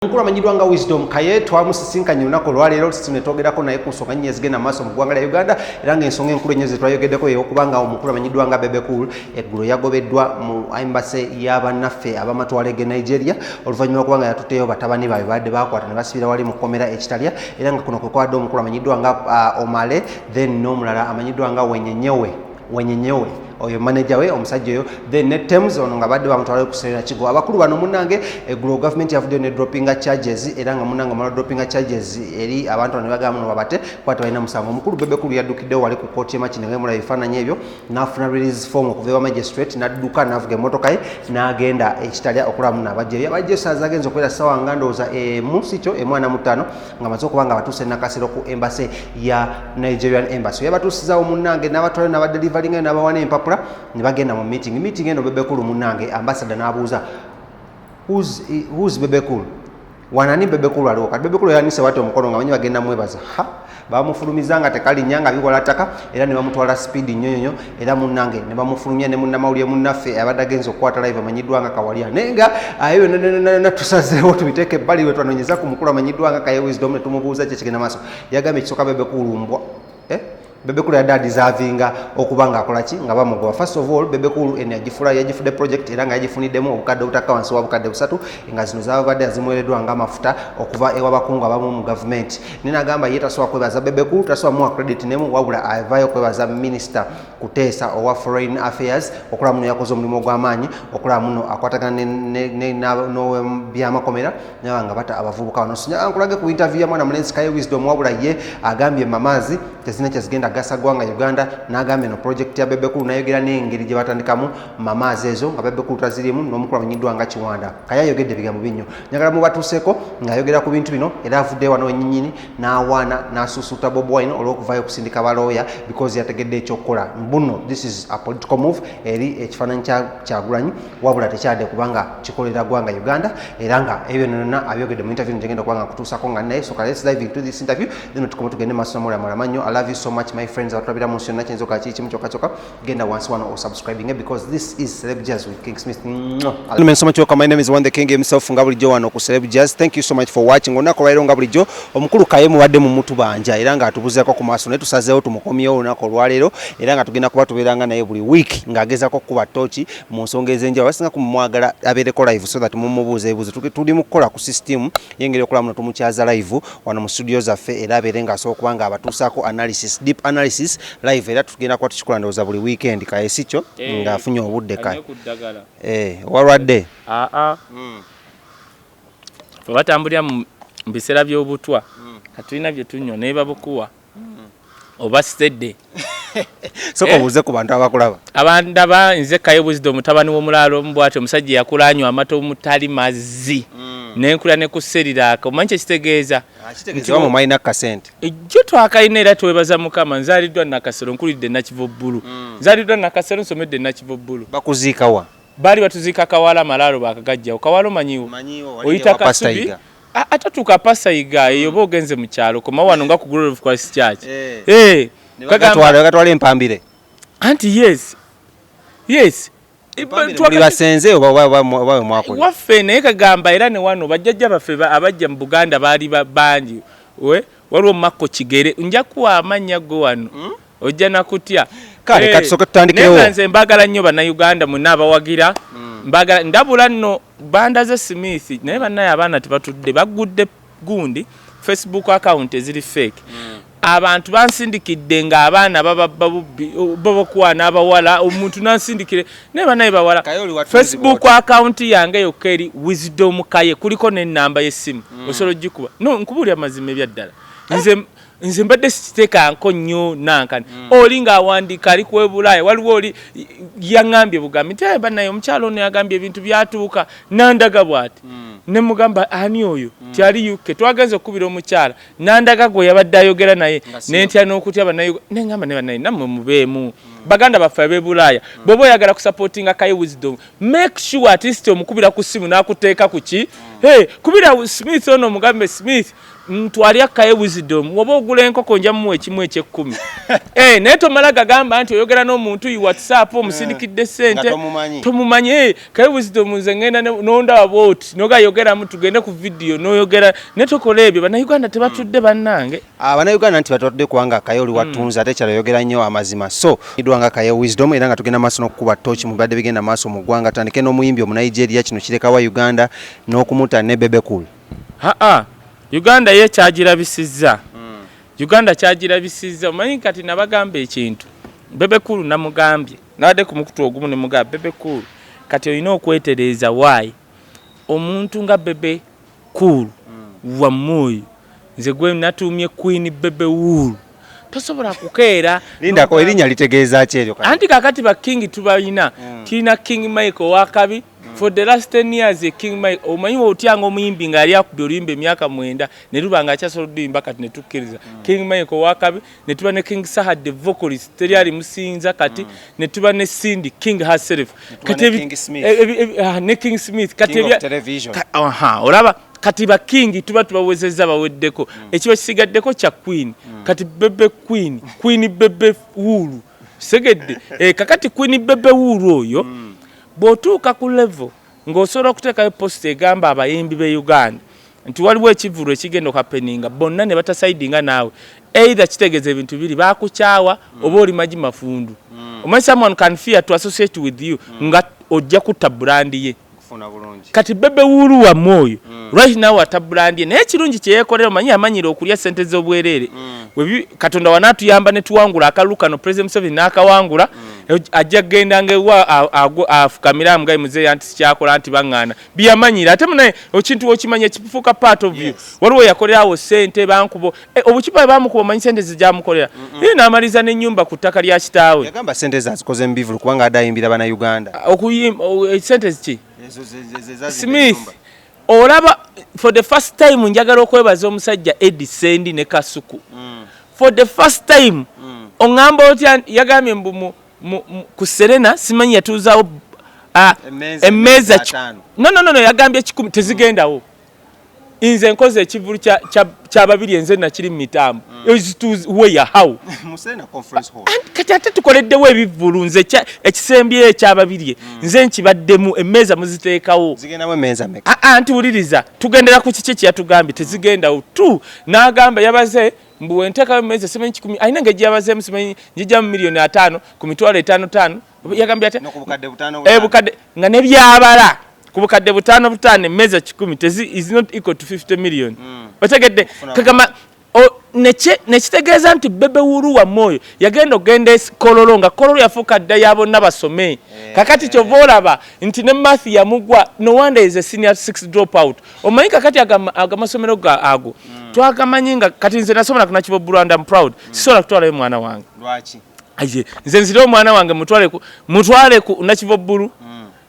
Omukulu amanyiddwa nga Wisdom Kaye twamusisinkanye olunaku olwaleero ne twogerako naye ku nsonga nnya ezigenda mu maaso mu ggwanga lya Uganda, era ng'ensonga enkulu ennyo ze twayogeddeko ey'okuba nga omukulu amanyiddwa nga Bebe Cool eggulo yagobeddwa mu embassy y'abannaffe abamatwale g'e Nigeria oluvannyuma lw'okuba nga yatutteyo batabani baabwe baadde bakwata ne basibira wali mu kkomera e Kitalya, era nga kuno kwe kwabadde omukulu amanyiddwa nga Omale, then n'omulala amanyiddwa nga Wenyenyewe, oyo manager we omusajja oyo, then ne Tems ono nga badde bamutwalayo kuserera kigo. Abakulu bano munnange, eggulo gavumenti yavuddeyo ne droppinga charges, era nga munnange omala droppinga charges eri abantu bano ne bagamba muno babate kuba tebalina musango. Omukulu Bebe Cool yaddukiddewo wali ku kooti e Makindye nga mulaba ebifaananyi ebyo, n'afuna release form okuva ewa magistrate, n'adduka n'avuga emmotoka ye n'agenda ekitalya okulaba muno abajjayo. Yabajjayo saa zagenza okubeera ssaawa nga ndowooza 1, si kyo, 1:45, nga amaze okuba nga batuuse Nakasero ku embassy ya Nigerian Embassy. Yabatuusizaawo munnange n'abatwalayo n'abadelivaringayo n'abawa n'empapula ne bagenda mu meeting. Meeting eno Bebe Cool munnange ambassador n'abuuza, Who's Bebe Cool? Wanani Bebe Cool aliwo?" Kati Bebe Cool yawanise bati omukono nga manyi bagenda mwebaza. Ha, bamufulumiza nga tekalinnya nga biwala ttaka, era ne bamutwala speed nnyo nnyo, era munnange ne bamufulumya ne munnamawulire munnaffe abadde agenza okukwata live amanyiddwa nga Kawalya. Naye nga ebyo byonna tusazeewo tubiteeke ebbali, we twanonyeza ku mukulu amanyiddwa nga Kaye Wisdom ne tumubuuza ki ekigenda maaso. Yagambye ekisooka, Bebe Cool mbwa, eh? Bebe Cool yadde adeservinga okuba ng'akola ki nga bamugoba. First of all, Bebe Cool eno yagifula, yagifudde project, era nga yagifuniddemu obukadde obutakka wansi wa 3,000, nga zino zabadde azimuweereddwa ng'amafuta okuva ewabakungu abamu mu gavumenti. Naye nagamba ye tasobola kwebaza Bebe Cool, tasobola muwa credit nemu, wabula avaayo okwebaza Minisita Kuteesa owa Foreign Affairs okulaba muno yakoze omulimu ogw'amaanyi okulaba muno akwatagana n'obyamakomera naba nga bata abavubuka bano. Sinyaga nkulage ku interview ya mwana mulenzi Kaye Wisdom, wabula ye agambye mamaazi tezina kyezigenda gasa ggwanga Uganda, n'agambye no project ya Bebe Cool, n'ayogera n'engeri gye batandikamu mamaazi ezo nga Bebe Cool tazirimu n'omukulu amanyiddwa nga Kiwanda. Kaye ayogedde ebigambo binnyo, njagala mubatuuseeko ng'ayogera ku bintu bino, era avuddeyo wano wennyinnyini n'awaana n'asuusuuta Bobi Wine olw'okuvaayo okusindika balooya because yategedde ekyokukola mbuno this is a political move eri ekifaananyi kya Kyagulanyi, wabula tekyadde kubanga kikolera ggwanga Uganda. Era nga ebyo byonna abyogedde mu interview njegenda okuba nga nkutuusako nga naye. So let's dive into this interview, then tukome tugende maaso namulala mannyo. I love you so much, my friends abatulabira mu nsi yonna. Kiyinza okuba kiri kimu kyokka kyokka, genda wansi wano osubscribing because this is Celeb Jazz with King Smith. Mwah. So much welcome. My name is One the King himself nga bulijjo wano ku Celeb Jazz. Thank you so much for watching. Olunaku olwaleero nga bulijjo omukulu Kaye mubadde mu mutubanja era nga atubuzeeko ku maaso, naye tusazeewo tumukomyewo olunaku olwaleero, era nga tugenda kuba tubeeranga naye buli week ng'agezaako okukuba ttooki mu nsonga ez'enjawulo. Abasinga kumwagala abeereko live so that mumubuuza ebibuuzo. Tuli mu kukola ku system y'engeri okulaba muno tumukyaza live wano mu studio zaffe, era abeere ng'asobola okuba nga abatuusaako analysis, deep analysis live, era tugenda kuba tukikola ndowooza buli weekend. Kaye, si kyo? Eh, ng'afunye obudde kaye. Anywe ku ddagala. Eh, walwadde? Aa, fe batambulira mu biseera by'obutwa, katulina bye tunywa naye babukuwa oba stedde. Soka Eh. obuuze ku bantu abakulaba. Abandaba, nze Kaye Wisdom, mutabani w'omulaalo omu bw'ati, omusajja yakula anywa amata omutali mazzi, nenkula ne ku Cerelac. Omanyi kyekitegeeza? Kitegeeza mu mwalina kasente. Ejjo twakalina, era twebaza Mukama. Nzaaliddwa Nakasero, nkulidde Nakivubbulu. Nzaaliddwa Nakasero, nsomedde Nakivubbulu. Bakuziikawa? Baali batuziika Kawala, amalaalo bakagajjawo. Kawala omanyiwo? Oyita Kasubi, atatuuka Pasayiga eyo oba ogenze mu kyalo, koma wano nga ku Glory of Christ Church. Eh. Eh, kagamba Bagatwala empambire. Anti yes. Muli basenze oba mwakola? Waffe, naye kagamba era ne wano bajjajja baffe abajja mu Buganda baali bangi. We waliwo Makko Kigere, nja kuwa amannya go wano, ojja nakutya. Kale, Eh, katusooke tutandikewo. Naye nga nze mbagala nnyo Bannayuganda mwenna abawagira, mbagala. Ndabula nno bandaze Smith, naye bannaye abaana tebatudde, baggudde gundi Facebook account eziri fake. Abantu bansindikidde ng'abaana bababba bubbi, babakwana abawala, omuntu nansindikire, naye bannaye bawala. Kaye oli watunzibwa Facebook otya? account yange yokka eri Wisdom Kaye, kuliko n'ennamba y'essimu, osobola ogikuba. No nkubuulira amazima ebyaddala, nze mbadde sikiteekanko nnyo nankani. Oli ng'awandiika ali ku Ebulaaya, waliwo oli yaŋŋambye bugambi nti, "Eh, bannaye omukyalo ono yagambye ebintu byatuuka," nandaga bw'ati. Ne mugamba, "Ani oyo?" Tyali UK. Twagenze okukubira omukyala, nandaga gwe yabadde ayogera naye. Nga si Nentya n'okutya bannaye, neŋŋamba ne bannaye nammwe mubeemu baganda baffe ab'e Bulaaya. Bw'oba oyagala kusupportinga Kaye Wisdom, make sure at least omukubira ku ssimu n'akuteeka ku ki. Hey, kubira Smith ono, omugambe, "Smith, Ntwali akaye Wisdom, woba ogula enkoko nja muwa ekimu ekyekumi. Eh, naye tomala gagamba nti oyogera n'omuntu yi WhatsApp omusindikidde sente. Nga tomumanyi. Tomumanyi. Eh, Kaye Wisdom, nze ngenda nondaba bwoti nogayogeramu, tugende ku video noyogera ne tokola ebyo. Bannayuganda tebatudde, bannange. Abannayuganda nti batwadde kubanga Kaye oli watunze, ate kyalo yogera nnyo amazima. So idwanga Kaye Wisdom, era nga tugenda maaso n'okukuba tochi mu bibadde bigenda maaso mu ggwanga. Tutandike n'omuyimbi Omunigeria. Kino kirekawa Uganda n'okumuta ne Bebe Cool? Haa, Uganda ye kyagirabisizza, Uganda kyagirabisizza. Omanyi kati nabagamba ekintu, Bebe Cool namugambye, nabadde ku mukutu ogumu ne mugamba, Bebe Cool kati olina okwetereeza. Waayi omuntu nga Bebe Cool wamme oyo, nze gwe natuumye Queen Bebe Wool, tosobola kukeera. Lindako, erinnya litegeeza ki eryo kati? Anti kakati ba king tubalina. Tulina King Mike owakabi for the last 10 years. E King Mike, omanyi otyanga omuyimbi ng'ali akubye oluyimba emyaka 9 ne luba nga akyasobola oluyimba, kati ne tukkiriza King Mike owakabi. Ne tuba ne King Saha the vocalist, teri ali musinza. Kati ne tuba ne Cindy King herself. Kati ne King Smith. Ne King Smith kati King of television. Aha, olaba kati ba king tuba tubawezezza, baweddeko. Ekiba kisigaddeko kya queen. Kati Bebe Queen, Queen Bebe Wool segedde. Eh, kakati Queen Bebe Wool oyo, bw'otuuka ku level ng'osobola okuteekayo post egamba abayimbi b'e Uganda nti waliwo ekivvulu ekigenda okahappeninga, bonna ne batasaidinga naawe, either kitegeeza ebintu biri: baakukyawa oba oli magi mafundu. Omanyi someone can fear to associate with you nga ojja kutta brand ye. Kufuna bulungi. Kati Bebe Wool wamme oyo right now ata brand ye, naye ekirungi kyeyekolera, omanyi amanyire okulya sente z'obwereere. Katonda wanaatuyamba ne tuwangula akalulu kano, President Museveni n'akawangula, ajja kgendanga ewa afukamire amugayi muzeeyi anti sikyakola nti baŋŋaana byamanyire. Ate munaye ekintu wokimanya kifuuka part of you. Waliwo yakolerawo sente bankubo, obukipa bwe bamukuba, omanyi sente zejamukolera ye n'amaliza n'ennyumba ku ttaka lya kitaawe. Yagamba sente zazikoze mu bivulu kubanga adde ayimbira Bannayuganda. Okuyimba sente ki? Ezo ze zazimba Smith ennyumba. Olaba, for the first time njagala okwebaza omusajja Eddie Sendi ne Kasuku. For the first time oŋŋamba otya, yagambye mbu ku Serena simanyi yatuuzaawo Emmeeza- emmeeza emmeeza 50. No, no, no, no, yagambye 100 tezigendawo. Nze nkoze ekivulu kya babiri, enze nakiri mu mitambo. Where, how? Mu Serena Conference Hall. Anti kati ate tukoleddewo ebivvulu, nze ekisembyeyo ekyababirye nze nkibaddemu, emmeeza muziteekawo. Zigendamu emmeeza meka? Ah, ah, nti wuliriza, tugendera ku kiki kyeyatugambye, tezigendawo tu. N'agamba yabaze mbu wenteekawo emmeeza simanyi 100, alina engeri gyeyabazeemu, simanyi njijjamu 50 miliyoni ku mitwalo etaano taano, yagambye ate No ku bukadde butaano Eh, butaano. Bukadde nga nebyabala ku bukadde butaano butaano, emmeeza 100 tezi is not equal to 50 million. Otegedde? Kagamba nekitegeeza nti Bebe Wool wamme oyo yagenda okugenda Kololo, nga Kololo yafuuka dda ya bonna basome. Kakati kyova olaba nti ne math yamugwa. No wonder is a senior six drop out. Omanyi kakati agamasomero ga ago twagamanyi nga kati nze nasomera ku Nakivubo, Rwanda, I'm proud. Sisobola kutwalayo mwana wange. Lwaki? Aye, nze nzire omwana wange mutwale ku Nakivubo,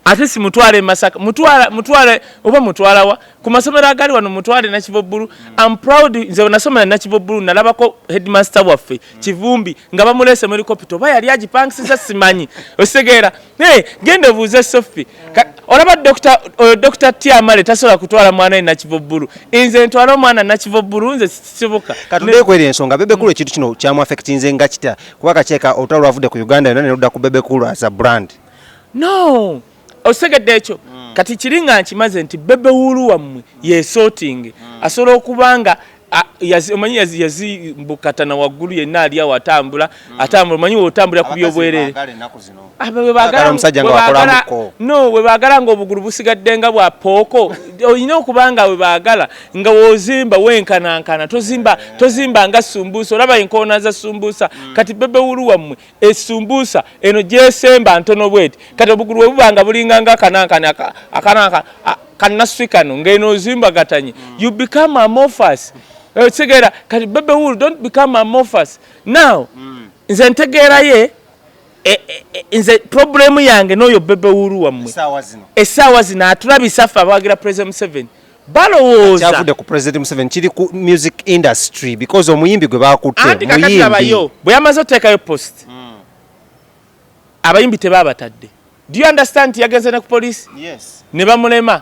ate si mutwale e Masaka, mutwale oba mutwala wa ku masomero agali wano, mutwale Nakivubo. I'm proud, nze nasomera Nakivubo, nalabako headmaster waffe Kivumbi nga bamuleese mu helicopter, oba yali agipangisiza simanyi. Ositegeera? Hey, genda obuuze Sophie. Olaba oyo Dr. Tiamale tasobola kutwala mwana we Nakivubo, nze ntwala omwana Nakivubo, nze sibuka. Katuddeyo kweri ensonga. Bebe Cool ekintu kino kyamuaffectinze nga kitya? Kuba kakyeka olutalo lwavudde ku Uganda yonna ne ludda ku Bebe Cool as a brand. No, osegedde ekyo? Kati kiri nga nkimaze nti Bebe Wool wammwe yesorting asobola okuba nga omanyi yazimbukatana waggulu yenna ali awo atambula atambula, omanyi wotambulira ku byobwerere. Baagala ennaku zino. Ah, bwe Baagala omusajja nga bwe baagala- wakolamuko. No, bwe baagala nga obugulu busigadde nga bwa pooko, olina okuba nga bwe baagala nga wozimba wenkanankana, tozimba nga sumbuusa. Olaba enkoona za sumbuusa? Kati Bebe Wool wammwe esumbuusa eno gyesemba ntono bweti. Kati obugulu bwe buba nga bulinga nga akanankani akanankani kannaswi kano ng'eno ozimbagatanye, you become amorphous. Okitegeera? Kati Bebe Wool, don't become amorphous now. Nze ntegeeraye nze problem yange n'oyo Bebe Wool wammwe Essaawa zino. Essaawa zino atulabisa ffe abawagira President Museveni balowooza Kyavudde ku President Museveni, kiri ku music industry because omuyimbi gwe bakutte Anti kakati muyimbi. labayo bwe yamaze oteekayo post, abayimbi tebabatadde. Do you understand nti yagenze ne ku police? Yes. Ne bamulema.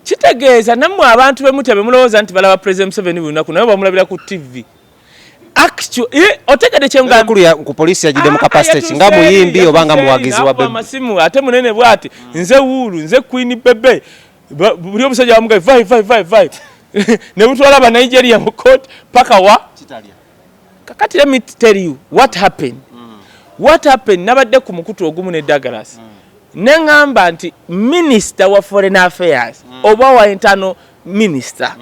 Kitegeeza nammwe abantu bemutya bemulowooza nti balaba President Museveni buli lunaku, naye bamulabira ku TV. Otegedde kyengamba? Cool ku police yagidde mu capacity ki, nga muyimbi oba nga muwagizi wa Bebe? Amasimu ate munene bwati, nze wuulu, nze Queen Bebe. Buli omusajja bamugaye vai vai vai vai, ne butwala Abanigeria mu court paka wa. Kakati let me tell you what happened. What happened, nabadde ku mukutu ogumu ne Douglas, neŋŋamba nti minister wa foreign affairs oba wa internal minister,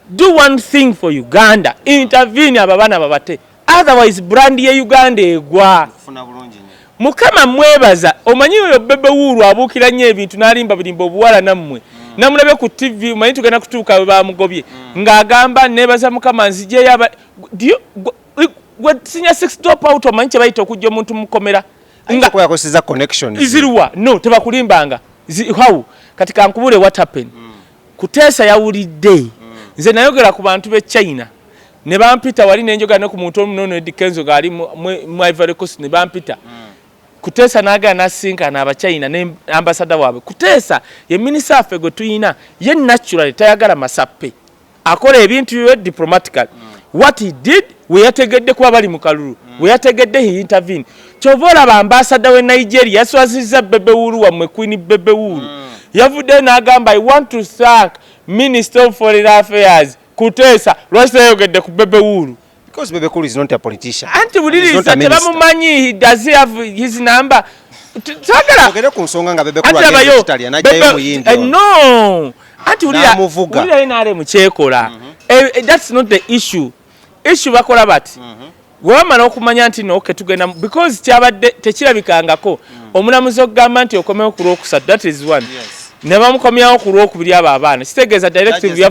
do one thing for Uganda, intervene, abo abaana babate, otherwise brand ye Uganda egwa. Mukama mwebaza, omanyi oyo Bebe Wuulu abuukira nnyo ebintu n'alimba birimba obuwala. Nammwe namulabye ku TV, omanyi tugenda kutuuka we bamugobye, ng'agamba nebaza Mukama nzijeyo aba. Gwe senior six drop out, omanyi kye bayita okujja omuntu mukomera? Nga yakoseza connections. Ziruwa? No, tebakulimbanga. How? Kati kankubule what happened. Kuteesa yawulidde nze nayogera ku bantu b'e China ne bampita wali, nenjogera ne ku muntu omunono Eddy Kenzo ng'ali mu Ivory Coast, ne bampita. Kuteesa n'agala n'asinkana Abachina ne ambasada waabwe. Kuteesa ye minisita waffe gwe tuyina, ye naturally tayagala masappe, akola ebintu bye diplomatically. What he did, we yategedde kuba bali mu kalulu, we yategedde, he intervene. Kyova olaba ambasada we Nigeria yaswazizza Bebe Wuulu wammwe, Queen Bebe Wuulu. Yavuddeyo n'agamba, "I want to thank Minister of Foreign Affairs Kuteesa." Lwaki teyayogedde ku Bebe Wuulu? Because Bebe Cool is not a politician. Anti wuliriza, tebamumanyi. Does he have his number? Sagala ogere ku nsonga nga Bebe Cool agenda Kitalya n'ajjayo muyimbi. No, anti wulira, wulira, NRM kyekola. That's not the issue. Issue bakola bati, bwe bamala okumanya nti no, okay, tugenda, because kyabadde tekirabikangako omulamuzi okugamba nti okomewo ku Lwokusatu. That is one. Ne bamukomyawo ku Lwokubiri abo abaana, kitegeeza directive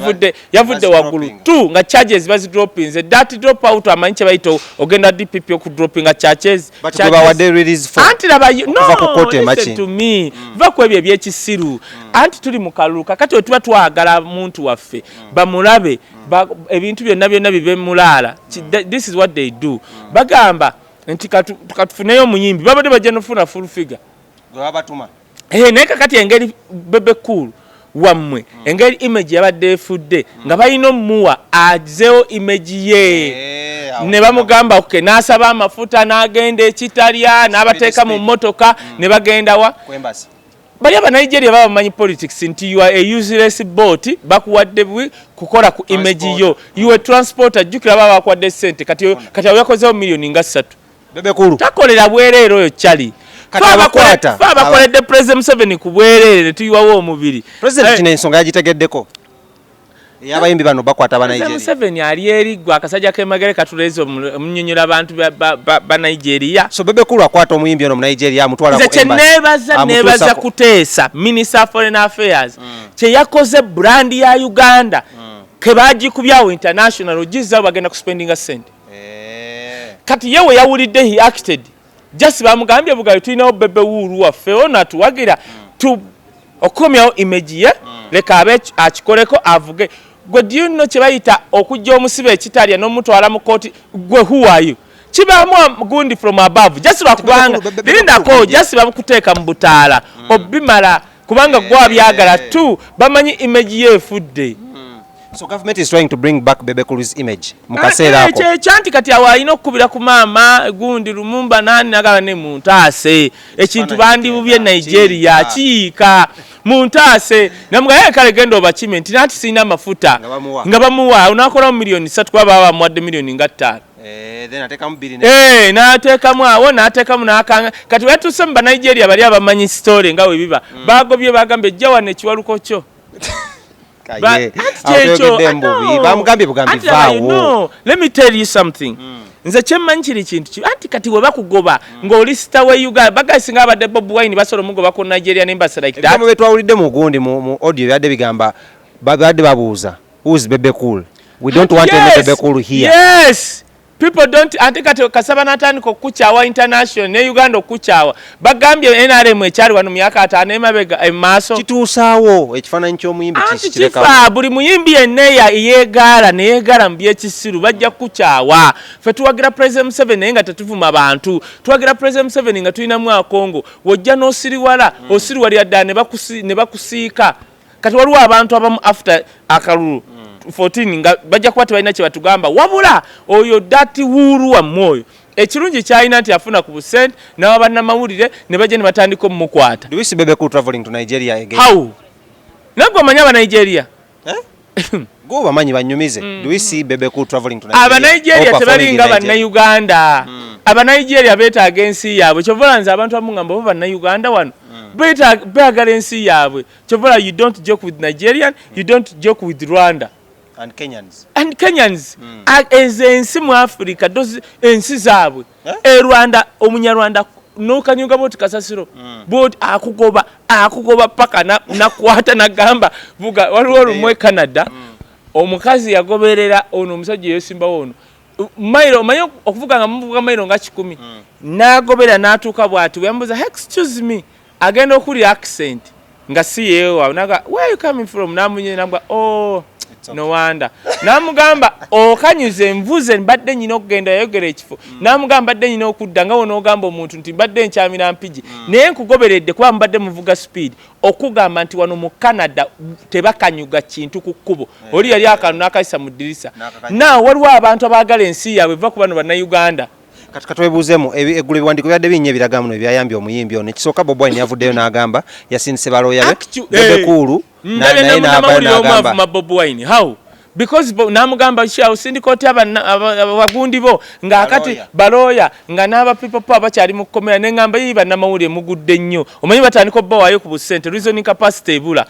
yavudde waggulu. Two, nga charges bazidropinze. That drop out, amanyi kye bayita ogenda DPP okudropinga charges. Anti laba, no, listen to me. Va ku ebyo ebyekisiru. Anti tuli mu kalulu. Kakati we tuba twagala muntu waffe bamulabe, ebintu byonna byonna bibe mulaala. This is what they do. Bagamba nti katufuneyo omuyimbi, babadde bajja nofuna full figure. Naye kakati engeri Bebe Cool wammwe, engeri image yabadde efudde, nga balina omuwa azeewo image ye, ne bamugamba okay, n'asaba amafuta n'agenda ekitalya n'abateeka mu mmotoka ne bagenda wa bali Abanigeria baba bamanyi politics nti you are a useless boat, bakuwadde kukola ku image yo, you are transporter. Jjukira baba bakuwadde sente. Kati awo yakozewo miliyoni nga 3. Takolera bwereere oyo kyali. Fe abakoledde President Museveni ku bwereere ne tuyiwawo omubiri. President kino ensonga yagitegeddeko ey'abayimbi bano bakwata President Museveni ali eri gwe akasajja k'emagere katuleeze omunyonyola abantu ba Nigeria. So Bebe Cool akwata omuyimbi ono mu Nigeria, amutwala ku embassy. Nebaza Kuteesa, Minister of Foreign Affairs, kye yakoze brand ya Uganda ke bagikubyawo international, ogizzawo bagenda kuspendinga sente. Kati ye we yawulidde, he acted just. Bamugambye bugabi tulinawo Bebe Wuulu waffe ono atuwagira tu okukomyawo image ye, leka abe akikoleko avuge. Gwe, do you know kye bayita okujja omusibe ekitalya n'omutwala mu kooti? Gwe, who are you? Kibaamu gundi from above, just lwakubanga lindako, just bamukuteeka mu butaala obimala kubanga gwe abyagala tu bamanyi image ye efudde. So government is trying to bring back Bebe Cool's image mu kaseera ako. Kyekyo nti kati awo alina okukubira ku maama gundi Lumumba nani nagaba ne muntaase ekintu bandibubye Nigeria kiyiika muntaase namugaye kale genda obakime nti nanti sirina amafuta nga bamuwa onakolamu miliyoni 3 kuba baba bamuwadde miliyoni nga 5. N'ateekamu awo n'ateekamu n'akanga. Kati wetuse mu Banigeria bali abamanyi story nga bwe biba bagobye, bagambye ejja wano ekiwaluko kyo. Bamugambye bugambi vaawo. Let me tell you something. Nze kyemmanyi kiri kintu ki, anti kati we bakugoba ng'oli star we Uganda, bagayi singa abadde Bobi Wine basobola omugoba ku Nigeria n'embassy like that. Ebigambo byetwawulidde mu gundi mu audio byadde bigamba, babadde babuuza, "Who is Bebe Cool? We don't want any Bebe Cool here." Yes. People don't, ate kati kasaba natandika okukyawa international ne Uganda okukyawa. Bagambye NRM ekyali wano myaka 50 emabega emaaso. Kituusaawo ekifaananyi ky'omuyimbi. Anti kifa buli muyimbi yenna yeegaala neyeegaala mu byekisiru, bajja kukukyawa. Ffe tuwagira President Museveni, naye nga tetuvuma bantu. Tuwagira President Museveni nga tulinamu akongo. Wojja n'osiriwala, osiriwalira ddala ne bakusiika. Kati waliwo abantu abamu after akalulu 14 nga bajja kuba tebalina kye batugamba, wabula oyo dati wuuru wammwe oyo, ekirungi kyalina nti afuna ku busente n'aba bannamawulire ne bajja ne batandika omumukwata. Do we see Bebe Cool traveling to Nigeria again? How? Nagwe omanyi Abanigeria? Eh? Go bamanyi banyumize. Do we see Bebe Cool traveling to Nigeria? Abanigeria tebalinga Bannayuganda. Abanigeria beetaaga ensi yaabwe. Kyova nze abantu abamu ngamba oba Bannayuganda wano beagala ensi yaabwe. Kyova you don't joke with Nigerian, you don't joke with Rwanda. And Kenyans. And Kenyans. Ezo ensi mu Africa, ensi zaabwe. Eh? E Rwanda Omunyarwanda nokanyuga bwoti kasasiro bwoti, akugoba, akugoba paka nakwata nagamba vuga. Waliwo olumu e Canada omukazi yagoberera ono omusajja yesimbawo ono mailo, omanyi okuvuga nga muvuga mailo nga 100, n'agobera n'atuuka bw'ati, bweyambuza, "Excuse me," agenda okulira accent nga si yeewa, naga, "Where are you coming from?" Namunye nagamba, "Oh, no wonder." Namugamba, "Okanyuze nvuze, mbadde nyina okugenda." Yayogera ekifo. Namugamba, "Mbadde nyina okudda," nga wonoogamba omuntu nti mbadde nkyamira Mpigi, naye nkugoberedde kuba mbadde muvuga speed, okugamba nti wano mu Canada tebakanyuga kintu ku kkubo. Oli yali akanu n'akayisa mu ddirisa. Naawe waliwo abantu abaagala ensi yaabwe, va ku bano Bannayuganda. Kati katwebuuzeemu, eggulo ebiwandiiko byadde binnya ebiraga muno ebyayambye omuyimbi ono. Ekisooka, Bobi Wine yavuddeyo n'agamba yasindise balooya be. Bebe Cool naye n'avaayo n'agamba Bobi Wine, how? Because namugamba osindika otya abagundi bo ng'akati balooya nga n'aba People Power bakyali mu kkomera? Neŋŋamba, "Yi bannamawulire mugudde nnyo." Omanyi batandika obbawaayo ku busente, reasoning capacity ebula.